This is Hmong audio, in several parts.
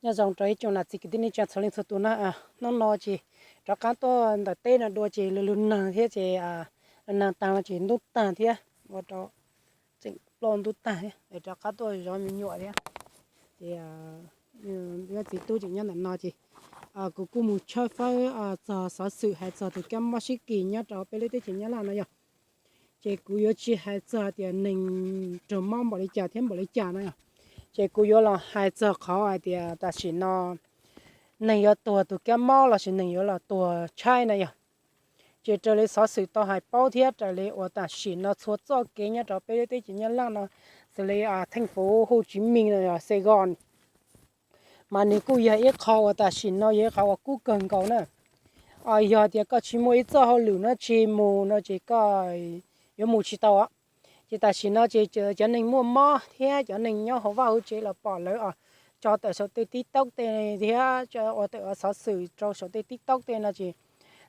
Nyob zoo rau ib tsoom nam txiv kwv tij neej tsa txhua leej txhua tus na. Hnub no ces rov qab tuaj ntawm teb no dua ces lug lug nag thiab ces lug nag taag no ces ntub taag thiab ua rau tseem ploj ntub taag thiab, rov qab tuaj zov me nyuam thiab. Ces txiv tub tseem nyob ntawm no ces kuv kuj mus tshawb fawb txog xov xwm hais txog tus kab mob sib kis nyob rau peb lub teb chaws Nyab Laj no yog. Ces kuv yuav tsis hais txog tias neeg raug mob npaum li cas thiab npaum li cas no yog. Ces kuv yuav los hais txog qhov hais tias tam sim no neeg yuav tuag tus kab mob lossis neeg yuav los tuag tshaib no yog. Ces raws li xov xwm tau hais paub thiab raws li uas tam sim no txhua txoj kev nyob rau peb lub teb chaws Nyab Laj no, xws li theej fuv Hu Tsis Meej no yog Sài Gòn, mas nws kuj yog ib qho uas tam sim no yog ib qhov uas kub kawg nkaus na. Yog tias koj tsis muaj ib txoj hauj lwm no tsis mus no ces koj yuav mus tsis tau. Ces tam sim no ces cov neeg muaj mob thiab cov neeg nyob hauv vaj hauv tsev los pom lawv tso tawm saum tej TikTok tej thiab ua tawm xov xwm rau saum tej TikTok tej no ces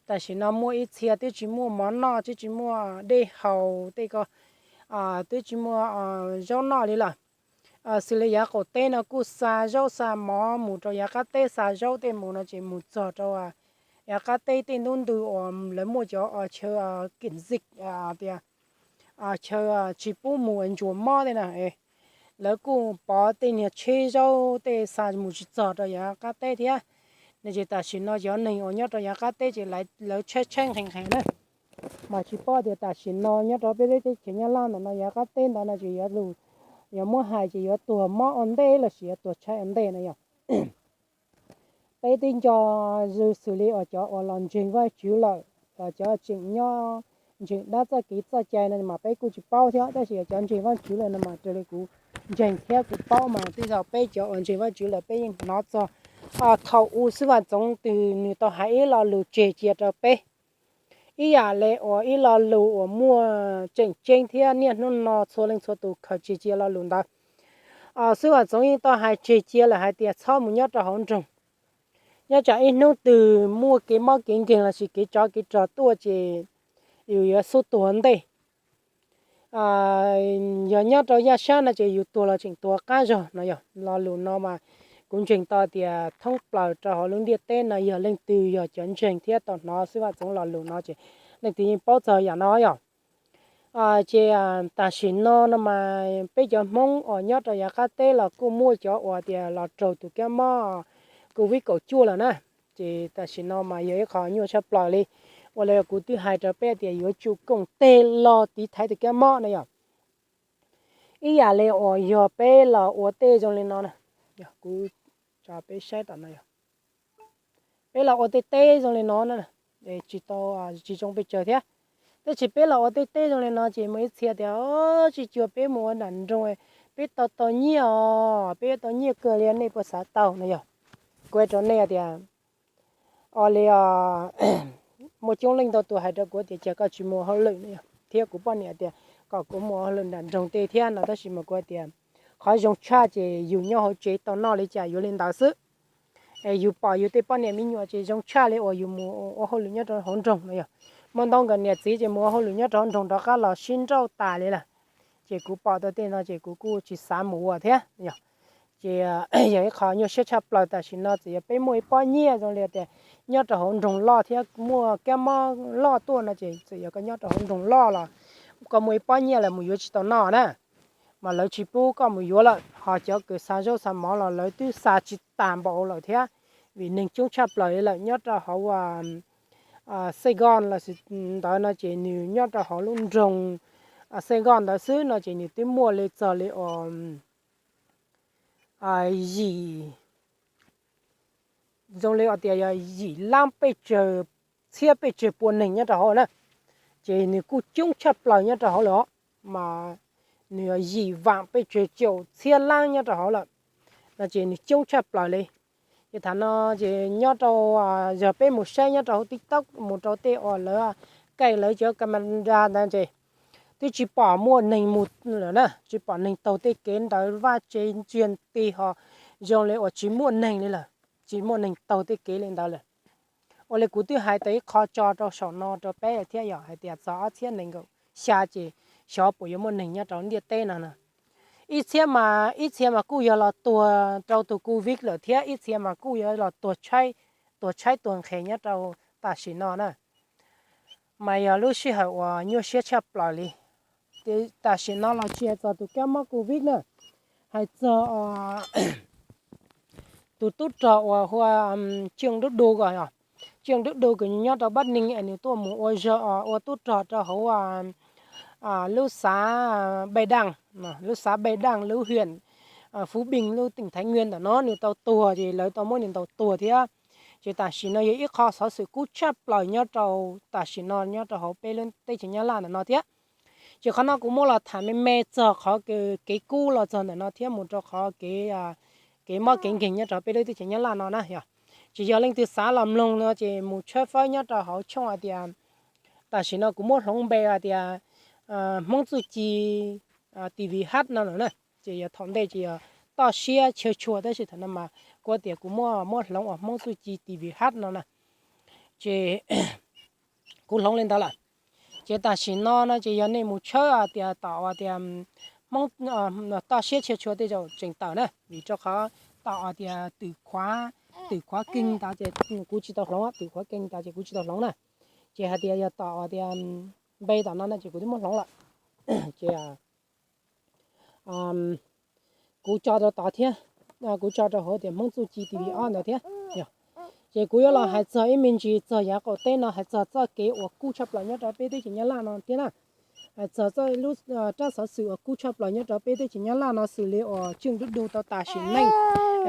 tam sim no muaj ib txhia twb tsis muaj mov noj, twb tsis muaj dej haus, tej ko twb tsis muaj zaub noj li lawm. Xws li yav qaum teb no kuj xa zaub xa mov mus rau yav qab teb, xa zaub tej mus no ces mus txog rau yav qab teb tej ntub ntws uas lawv muaj cov chaw kiểm dịch, tias chaw tsis pub mus ntsuas mob tej na. Lawv kuj pov tej niag tsheb zaub tej xa mus tsis txog rau yav qab teb thiab. No ces tam sim no cov neeg uas nyob rau yav qab teb ces lawv tshaib tshaib nqhis nqhis na. Mas tsis paub tias tam sim no nyob rau peb lub teb chaws Nyab Laj ntawm no yav qab teb ntawd no ces yuav lug, yuav muab hais ces yuav tuag mob ua ntej lossis yuav tuag tshaib ua ntej no yog. Peb twb nco xws li uas cov uas los ntseeg Vajtswv lawm, los cov tseem nyob ntseeg dab txoj kev txoj cai no mas peb kuj tsis paub thiab, tab sis cov ntseeg Vajtswv lawm no mas raws li kuv ntseeg thiab kuv paub mas tej zaum peb cov uas ntseeg Vajtswv lawm peb yeej hnov txog thaum u xib fwb Vam Txoov Twm nws tau hais ib lo lus tseg cia rau peb. Ib yam li uas ib lo lus uas muaj tseem ceeb thiab niaj hnub no txhua leej txhua tus khaws tseg cia lo lus ntawd. Xib fwb Vam Txoov yeej tau hais tseg cia lawm hais tias txhob mus nyob rau hauv nroog. Nyob tsam ib hnub twg muaj kev mob kev nkeeg lossis kev tsov kev rog tuaj ces yus yuav xub tuag ntej. Yog nyob rau yaj sab no ces yus tuag los tseem tuag qab zog no yog. Lo lus no mas kuv ntseeg tau tias thoob plaws rau hauv lub ntiaj teb no yog leej twg yog cov ntseeg thiab tau hnov xib fwb Vam Txoov lo lus no ces leej twg yeej paub txog yam no yog. Ces tam sim no no mas peb cov Hmoob uas nyob rau yav qab teb los kuj muaj cov uas tias los raug tus kab mob Covid kaum cuaj lawm na. Ces tam sim no mas yog ib qho nyuaj tshaj plaws li, ua li kuv twb hais rau peb tias yuav tsum koom teg los tiv thaiv tus kab mob no yog. Ib yam li uas yog peb los ua tej zoo li no, kuv tso peb saib tom no, peb los ua tej teb zoo li no na, tsis tau, tsis zoo pes tsawg thiab. Tab sis peb los ua tej teb zoo li no ces muaj ib txhia tias, tsis cuag peb mus ua nram nroog, peb tau tau nyiaj os, peb tau nyiaj kawg li, nej puas xav tau no yog. Kuv hais rau nej tias, o li, muaj coob leej ntau tus hais rau kuv tias cas koj tsis mus ua hauj lwm no yog, thiab kuv poj niam tias kom kuv mus ua hauj lwm nram nroog tej thiab no, tab sis mas kuv hais tias qhov zoo tshaj ces yus nyob hauv tsev tau noj li cas yuav li ntawd xwb. Es yus pom yus tej poj niam me nyuam ces zoo tshaj li uas yus mus ua hauj lwm nyob rau hauv nroog no yog. Muaj ntau nkawd niam txiv ces mus ua hauj lwm nyob rau hauv nroog rov qab los sib nrauj tas li lawm. Ces kuv pom tau tej no ces kuv kuj tsis xav mus ua thiab yog. Ces yog ib qho nyuaj siab tshaj plaws tam sim no txawm yog peb muaj ib pob nyiaj zoo li tias nyob rau hauv nroog loj thiab muaj kab mob loj tuaj no ces txawm yog koj nyob rau hauv nroog loj los koj muaj ib pob nyiaj los mus yuav tsis tau noj na, mas lawv tsis pub koj mus yuav lawm. Ho cov kws xa zaub xa mov los lawv twb xa tsis tas npaum lawm thiab, vim neeg coob tshaj plaws li lawm nyob rau hauv Sài Gòn los ntawd no ces nws nyob rau hauv lub nroog Sài Gòn ntawd xwb no ces nws twb muaj li txog li uas yim, zoo li tias yog yim lab pes tsawg txhiab pes tsawg pua neeg nyob rau hauv na. Ces nws kuj coob tshaj plaws nyob rau hauv lawm, mas nws yim vam pes tsawg caum txhiab lab nyob rau hauv lawm, no ces nws coob tshaj plaws li. Ces thaum no ces nyob rau, yog peb mus saib nyob rau hauv TikTok mus rau tej uas lawv kaij lawv cov camera ntawd ces twb tsis pom muaj neeg mus lawm na, tsis pom neeg taug tej kev ntawd vaj tsev ntsiag nti ho zoo li uas tsis muaj neeg li lawm, tsis muaj neeg taug tej kev li ntawd lawm. Ua li kuv twb hais tau ib qho tso rau saum no rau peb thiab yog hais tias txog ob txhiab nees nkaum xya ces xyov puas yuav muaj neeg nyob rau ntiaj teb no na. ib txhia mas ib txhia mas kuj yog los tuag rau tus covid lawm thiab ib txhia mas kuj yog los tuag tshaib, tuag tshaib tuag nqhis nyob rau tam sim no na. Mas yog lub sij hawm uas nyuaj siab tshaj plaws li. Tam sim no los tsis hais txog tus kab mob covid na, hais txog tus tub rog uas hu ua Tsij Dub Du ko, Tsij Dub Du kws nyob rau Bắc Ninh es nws tuaj mus ua zog ua tub rog rau hauv lub xav Pej Daj, lub xav Pej Daj, lub hiam Phú Bình, lub tỉnh Thái Nguyên ntawm no nws tau tuag ces lawv tau muab nws ntaus tuag thiab. Ces tam sim no yog ib qho xov xwm kub tshaj plaws nyob rau tam sim no nyob rau hauv peb lub teb chaws Nyab Laj ntawm no thiab. Ces qhov no kuv muab los tham me me txog qhov kev kub los txog ntawm no thiab mus rau qhov kev, kev mob kev nkeeg nyob rau peb lub teb chaws Nyab Laj no na yog. Ces yog leej twg xav los mloog no ces mus tshawb fawb nyob rau hauv tshooj hais tias, tam sim no kuv muab hloov npe hais tias Hmoob Txuj Ci T V H no lawm na. Ces yog thaum ntej ces yog Toj Siab Chaw Tshua tab sis thaum no mas kuv tias kuv muab, muab hloov ua Hmoob Txuj Ci T V H no na. Ces kuv hloov li ntawd lawm. Ces tam sim no no ces yog nej mus tshawb tias tom uas tias Hmoob Toj Siab Chaw Tshua tej zaum tseem tawm na, vim rau qhov tom uas tias twm khuav, twm khuav keeg ntawd ces kuv tsis tau hloov, twm khuav keeg ntawd ces kuv tsis tau hloov na. Ces hais tias yog tom uas tias npe tom no no ces kuv twb muab hloov lawm. Ces kuv tso rau tod thiab, kuv tso rau hauv tias Hmoob Txuj Ci T V ob ntawd thiab. Ces kuv yuav los hais txog ib me ntsis txog yav qaum teb no, hais txog txoj kev uas kub tshaj plaws nyob rau peb teb chaws Nyab Laj no thiab na. Hais txog txoj lub rab xov xwm uas kub tshaj plaws nyob rau peb teb chaws Nyab Laj no xws li uas Tsij Dub Du tau tas sim neej,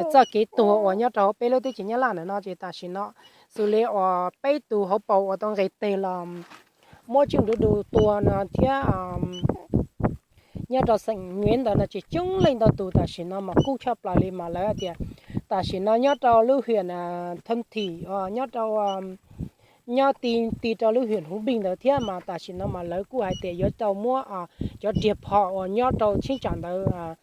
txoj kev tuag uas nyob rau hauv peb lub teb chaws Nyab Laj ntawm no ces tam sim no xws li uas peb tus hauv paus uas tau nqis teg los muab Tsij Dub Du tua no thiab nyob rau xeem Nyuj ntawd no ces coob leej ntau tus tam sim no mas kub tshaj plaws li mas lawv tias tam sim no nyob rau lub hiam Thon Thim, nyob rau, nyob ti, ti rau lub hiam Huv Npij ntawd thiab mas tam sim no mas lawv kuj hais tias yuav tau muab cov riam phom uas nyob rau cheeb tsam ntawd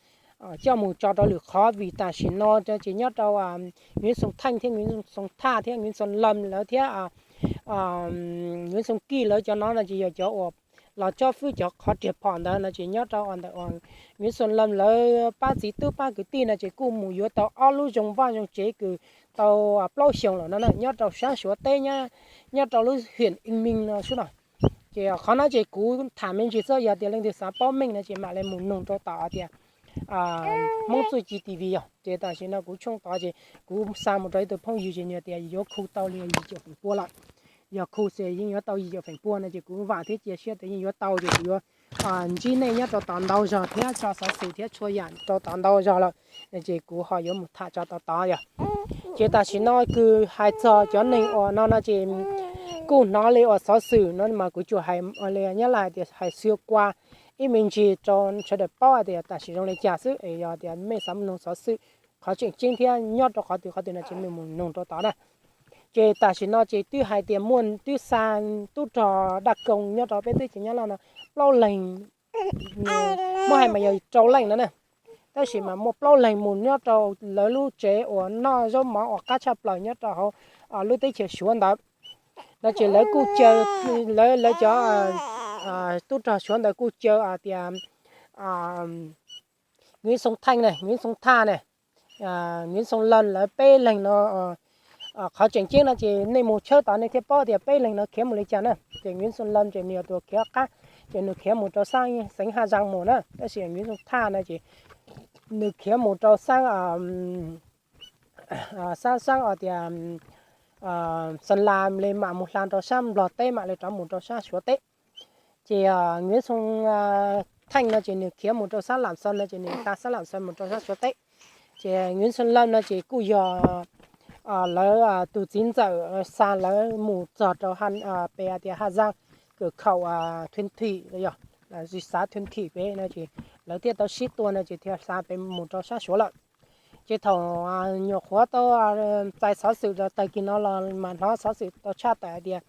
coj mus tso rau lwm qhov vim tam sim no ces nyob rau Nguyễn Xuân Thanh thiab Nguyễn Xuân Tha thiab Nguyễn Xuân Lâm lawv thiab Nguyễn Xuân Kij lawv cov no no ces yog cov uas los cob fwb cov qhov riam phom ntawd no ces nyob rau ntawm Nguyễn Xuân Lâm lawv pab txiv tub pab kwv tij no ces kuj mus yuav tau ob lub zoo vaj zoo tsev kws tau plaub xyoos lawm no na nyob rau sab Suav teb, nyob rau lub hiam Yên Minh no xwb no. Ces qhov no ces kuv tham me ntsis xwb, yog tias leej twg xav paub meej no ces mam li mus noog rau tom tias Hmoob Txuj Ci T V yog. Ces tam sim no kuv tshooj tod ces kuv xa mus rau ib tug phooj ywg ces nws tias yuav khu tau li yim caum feem pua lawm. Yog khu ces yeej yuav tau yim caum feem pua no ces kuv vam thiab cia siab tias yeej yuav tau ces kuv yuav ntsib nej nyob rau tod ntau zog thiab tso xov xwm thiab txhua yam rau tod ntau zog lawm. Ces kuv ho yuav mus tham tso tod tod yog. Ces tam sim no kws hais txog cov neeg uas no no ces kuj hnov li uas xov xwm no mas kuv tsuas hais li Nyab Laj hais tias hais xwb qua ib me ntsis rau sawv daws paub hais tias tam sim zoo li cas xwb es yog tias mej xav mus noog xov xwm qhov tseem ceeb thiab nyob rau qhov twg qhov twg no ces mej mus noog rau tod na. Ces tam sim no ces twb hais tias muaj twb xa tub rog daj koo nyob rau peb teb chaws Nyab Laj no plaub leeg, muab hais mas yog rau leej no na. Tab sis mas muaj plaub leeg mus nyob rau lawv lub tsev uas noj zaub mov uas qab tshaj plaws nyob rau hauv lub teb chaws Suav ntawd no ces lawv kuj caw, lawv, lawv cov tub rog Suav ntawd kuj caw tias Nguyễn Xuân Thanh ne, Nguyễn Xuân Tha ne, Nguyễn Xuân Lâm lawv peb leeg no. Qhov tseem ceeb no ces nej mus tshawb tod nej thiaj paub tias peb leeg no khiav mus li cas na. Ces Nguyễn Xuân Lâm ces nws yog tus khiav qab, ces nws khiav mus rau sab xeev Hà Giang mus na, tab sis Nguyễn Xuân Tha no ces nws khiav mus rau sab, sab, sab tias Sơn La li mam mus hla rau sab Nplog teb mam li rov mus rau sab Suav teb. Ces Nguyễn Xuân Thanh no ces nws khiav mus rau sab Lạng Sơn no ces nws hla sab Lạng Sơn mus rau sab Suav teb. Ces Nguyễn Xuân Lâm no ces kuj yog lawv tus txiv ntxawm xa lawv mus txog rau pem tias Hà Giang, kws khaum Thuần Thủy yog, xav Thuần Thủy pem no ces lawv thiaj tau sib tua no ces thiaj xa pem mus rau sab Suav lawm. Ces thaum nyuam qhuav tau txais xov xwm tag kis no los mas hnov xov xwm tau tshaj tawm hais tias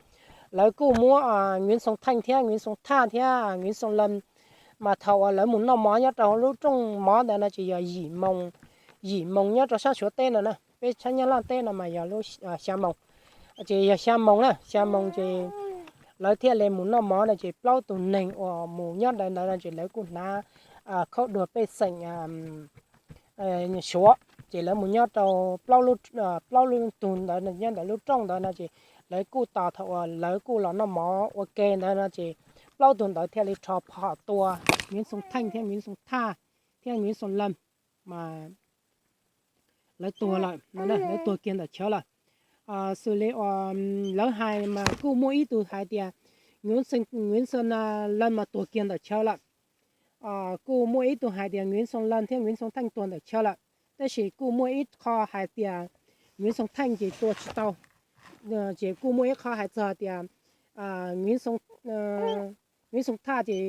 lawv kuj muab Nguyễn Xuân Thanh thiab Nguyễn Xuân Tha thiab Nguyễn Xuân Lâm mas thaum uas lawv mus noj mov nyob rau lub rooj mov ntawd no ces yog yim moo, yim moo nyob rau sab Suav teb no na, peb sab Nyab Laj teb no mas yog lub xya moo. Ces yog xya moo na, xya moo ces lawv thiaj li mus noj mov no ces plaub tus neeg uas mus nyob ntawd ntawd no ces lawv kuj hnav khaub dua pej xeem Suav, ces lawv mus nyob rau plaub lub tug ntawd nyob ntawm lub rooj ntawd no ces lawv kuj tos thaum uas lawv kuj los noj mov ua ke ntawd no ces plaub tug ntawd thiaj li rho phom tua Nkiv Xoo Theej thiab Nkiv Xoo Thaj thiab Nkiv Xoo Laj mas lawv tuag lawm, lawv tuag kiag ntawm chaw lawm. Xws li uas lawv hais mas kuj muaj ib tug hais tias Nkiv Xoo Laj mas tuag kiag ntawm chaw lawm. Kuj muaj ib tug hais tias Nkiv Xoo Laj thiab Nkiv Xoo Theej tuag ntawm chaw lawm, tab sis kuj muaj ib qho hais tias Nkiv Xoo Theej ces tua tsis tau. Ces kuj muaj ib qho hais txog tias Nkiv Xoo Thaj ces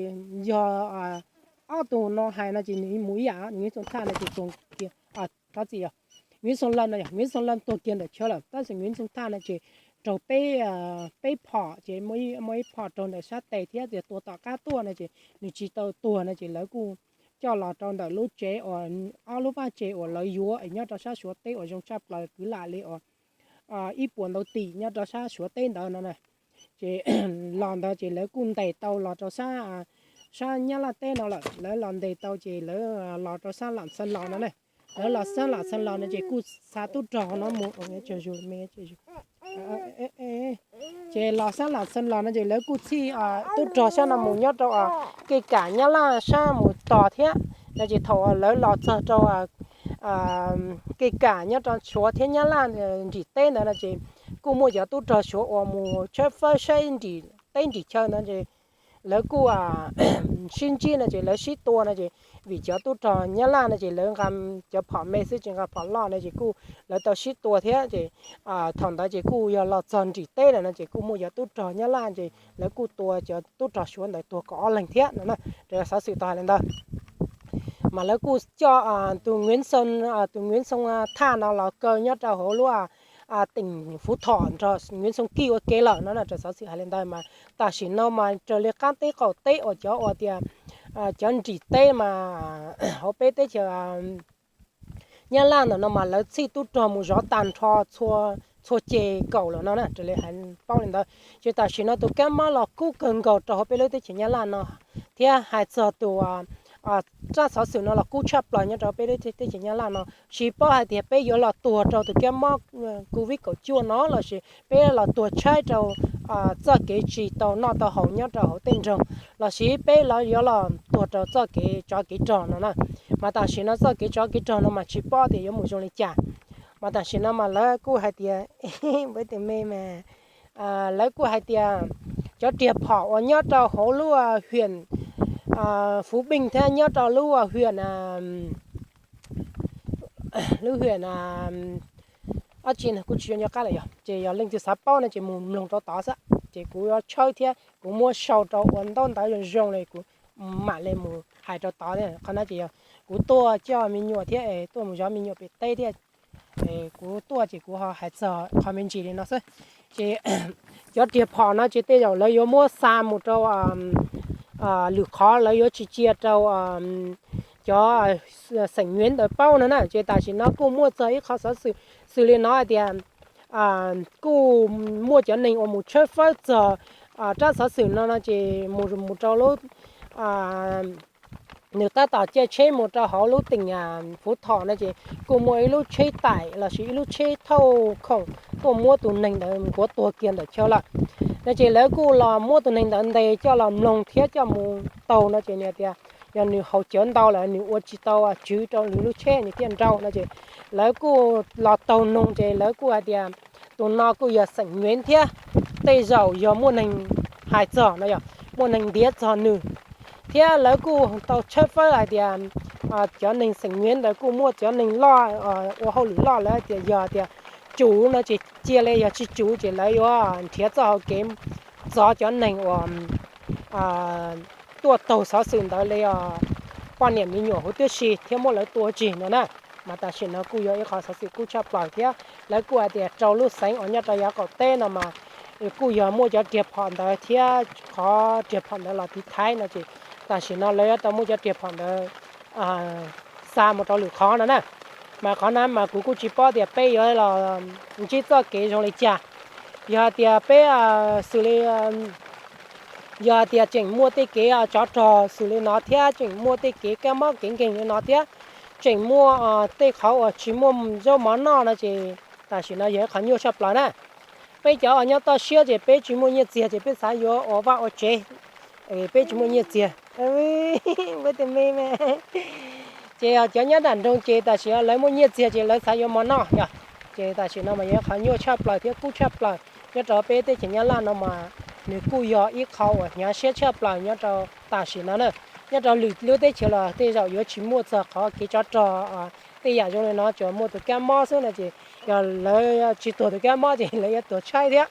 yog ob tug no hais no ces nws mus ib yam, Nkiv Xoo Thaj no ces tuag kiag, thov txim, Nkiv Xoo Laj no yog Nkiv Xoo Laj tuag kiag ntawm chaw lawm, tab sis Nkiv Xoo Thaj no ces raug peb phom, ces muaj ib phom raug ntawm sab tes thiab ces tua tom qab tuaj no ces nws tsis tau tuag no ces lawv kuj coj los rau ntawm lub tsev uas ob lub vaj tsev uas lawv yuav nyob rau sab Suav teb uas zoo tshaj plaws kwv lam li uas ib puas ntau tim nyob rau sab Suav teb ntawd no na. Ces los ntawd ces lawv kuj ntes tau los rau sab, sab Nyab Laj teb no lawm, lawv los ntes tau ces lawv los rau sab Lam Xeev Los no na. Lawv los sab Lam Xeev Los no ces kuj xa tub rog no mus, ces los sab Lam Xeev Los no ces lawv kuj txhij tub rog sab no mus nyob rau kev kam Nyab Laj sab mus tog thiab no ces thaum lawv los txog rau kev kam nyob rau Suav thiab Nyab Laj nrim teb ntawd no ces kuj muaj cov tub rog Suav uas mus tshawb fawb saib nrim teb nrim chaw ntawd ces lawv kuj sib ntsib no ces lawv sib tua no ces vim cov tub rog Nyab Laj no ces lawv nqa cov phom me xwb tsis nqa phom loj no ces kuj lawv tau sib tua thiab ces thaum ntawd ces kuj yog los txog nrim teb lawm no ces kuj muaj cov tub rog Nyab Laj ces lawv kuj tua cov tub rog Suav ntawd tuag kaum ob leeg thiab no na. Raws xov xwm tau hais li ntawd mas lawv kuj coj tus Nkiv Xoo, tus Nkiv Xoo Thaj no los kaw nyob rau hauv lub teem Fuv Thom nrog Nkiv Xoo Kij ua ke lawm no na. Raws xov xwm hais li ntawd mas tam sim no mas raws li qab teb qaum teb uas cov uas tias cov nrim teb mas hauv peb teb chaws Nyab Laj ntawm no mas lawv txhij tub rog mus zov tag nrho txhua ceg kaum lawm no na, raws li hais paub li ntawd. Ces tam sim no tus kab mob los kub kawg nkaus rau hauv peb lub teb chaws Nyab Laj no, thiab hais txog tus rab xov xwm no los kub tshaj plaws nyob rau peb lub teb chaws Nyab Laj no. Tsis paub hais tias peb yuav los tuag rau tus kab mob Covid kaum cuaj no lossis peb los tuag tshaib rau txoj kev tsis tau noj tau haus nyob rau hauv tej nroog, lossis peb los yuav los tuag rau txoj kev tsov kev rog no na. Mas tam sim no txoj kev tsov kev rog no mas tsis paub tias yuav mus zoo li cas. Mas tam sim no mas lawv kuj hais tias, tus me mas lawv kuj hais tias cov riam phom uas nyob rau hauv lub hiam Fuv Npeej thiab nyob rau lub hiam, lub hiam dab tsi no kuv tsis nco qab lawm yog, ces yog leej twg xav paub no ces mus mloog rau tod xwb. Ces kuv yuav tshawb thiab kuv muab sau rau ua ntaub ntawv zoo zoo li kuv mam li mus hais rau tod thiab. Qhov no ces yog kuv tuaj coj me nyuam thiab tuaj mus zov me nyuam pem teb thiab, kuv tuaj ces kuv ho hais txog qhov me ntsis li no xwb. Ces cov riam phom no ces tej zaum lawv yuav muab xa mus rau lwm qhov, lawv yuav tsis cia rau cov xeem Nyuav ntawd paub no na. Ces tam sim no kuj muaj txog ib qho xov xwm xws li no hais tias kuj muaj cov neeg uas mus tshawb fawb txog rab xov xwm no no ces mus mus rau lub, nws tab tom caij tsheb mus rau hauv lub teem Fuv Thom no ces kuj muaj ib lub tsheb taim lossis ib lub tsheb thauj khoom tuaj muab tus neeg ntawd nkuav tuag kiag ntawm chaw lawm no ces lawv kuj los muab tus neeg ntawd ntes coj los mloog thiab coj mus taug no ces nws tias yog nws haus cawv ntau lawm nws ua tsis tau tswv rau nws lub tsheb nws thiaj nrau no ces lawv kuj los taug noog ces lawv kuj hais tias tus no kuj yog xeem Nyuav thiab tej zaum yog muaj neeg hais txog no yog muaj neeg ntiav txog nws, thiab lawv kuj tau tshawb fawb hais tias cov neeg xeem Nyuav ntawd kuj muaj cov neeg loj ua hauj lwm loj, lawv tias yog tias tsum no ces cia li, yog tsis tsum ces lawv yuav nrhiav txoj hauv kev txov cov neeg uas tuaj taug xov xwm ntawd li poj niam me nyuam huv tib si thiab muab lawv tua tsis no na. Mas tam sim no kuj yog ib qhov xov xwm kub tshaj plaws thiab lawv kuj hais tias rau lub xeev uas nyob rau yav qaum teb no mas kuj yog muaj cov riam phom ntawd thiab qhov riam phom ntawd los tiv thaiv no ces tam sim no lawv yuav tau muab cov riam phom ntawd xa mus rau lwm qhov no na. Mas qhov na mas kuv kuj tsis paub tias peb yuav los ntsib txoj kev zoo li cas. Yog hais tias peb xws li Yog hais tias tseem muaj tej kev tsov rog xws li no thiab tseem muaj tej kev kab mob kev nkeeg li no thiab tseem muaj tej qhov uas tsis muaj zaub mov noj no ces tam sim no yog ib qhov nyuaj tshaj plaws na. Peb cov uas nyob toj siab ces peb tsis muaj nyiaj txiag ces peb xav yuav ua vaj ua tsev, peb tsis muaj nyiaj txiag. Peb tus me me ces yog cov nyob nram nroog ces tam sim no lawv muaj nyiaj txiag ces lawv xav yuav mov noj yog. Ces tam sim no mas yog ib qhov nyuaj tshaj plaws thiab kub tshaj plaws nyob rau peb teb chaws Nyab Laj no mas nws kuj yog ib qho uas hnyav siab tshaj plaws nyob rau tam sim no na. Nyob rau lwm lub teb chaws los tej zaum yuav tsis muaj txog qhov kev tsov rog tej yam zoo li no, tsuas muaj tus kab mob xwb no ces yog lawv tsis tuag tus kab mob ces lawv yuav tuag tshaib thiab.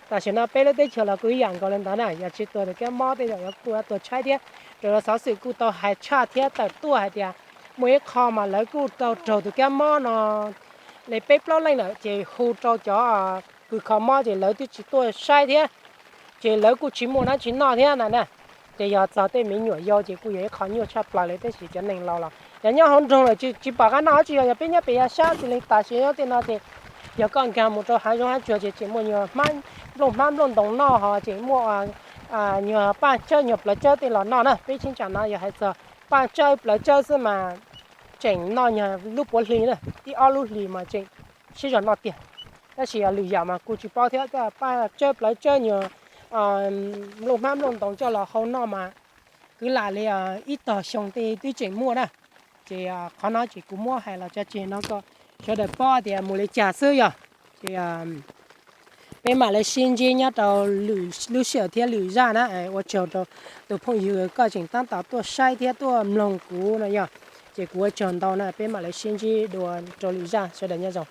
Tam sim no peb lub teb chaws los kuj ib yam nkaus li ntawd na, yog tsis tuag tus kab mob tej zaum yuav kuj tuag tshaib thiab. Rau xov xwm kuj tau hais tshaj thiab tawm tuaj hais tias muaj ib qho mas lawv kuj tau raug tus kab mob no li peb plaub leej lawm ces hu rau cov kws kho mob ces lawv twb tsis tuaj saib thiab, ces lawv kuj tsis muaj dab tsi noj thiab na na. Ces yog txog tej me nyuam yaus ces kuj yog ib qho nyuaj tshaj plaws li, tab sis cov neeg laus los yog nyob hauv nroog lawm tsis pom qab noj dab tsi, yog peb nyob pem yav sab xws li tam sim no tej no ces yog koj nkag mus rau hav zoov hav tsuag ces tseem muaj nyuag nplooj hmab nplooj ntoos noj, ho tseem muaj nyuag paj tsawb nyuag plawv tsawb tej los noj na. Peb cheeb tsam no yog hais txog paj tsawb plawv tsawb xwb mas tseem noj nyuag lub puav hli na, ib ob lub hlis mas tseem sib zog noj tiag. Tab sis yog lwm yam mas kuj tsis paub thiab, paj tsawb plawv tsawb nyuag nplooj hmab nplooj ntoos coj los hau noj mas kwv lam li ib tog xyoo tej twb tseem muaj na. Ces qhov no ces kuv muab hais los tso tseg no kom sawv daws paub tias mus li cas xwb yog. Ces peb mam li sib ntsib nyob rau lub sij hawm thiab lwm zaj na. Ua tsaug rau tus phooj ywg koj tseem tab tom tuaj saib thiab tuaj mloog kuv no yog, ces kuv ua tsaug ntau na, peb mam li sib ntsib dua rau lwm zaj, sawv daws nyob zoo.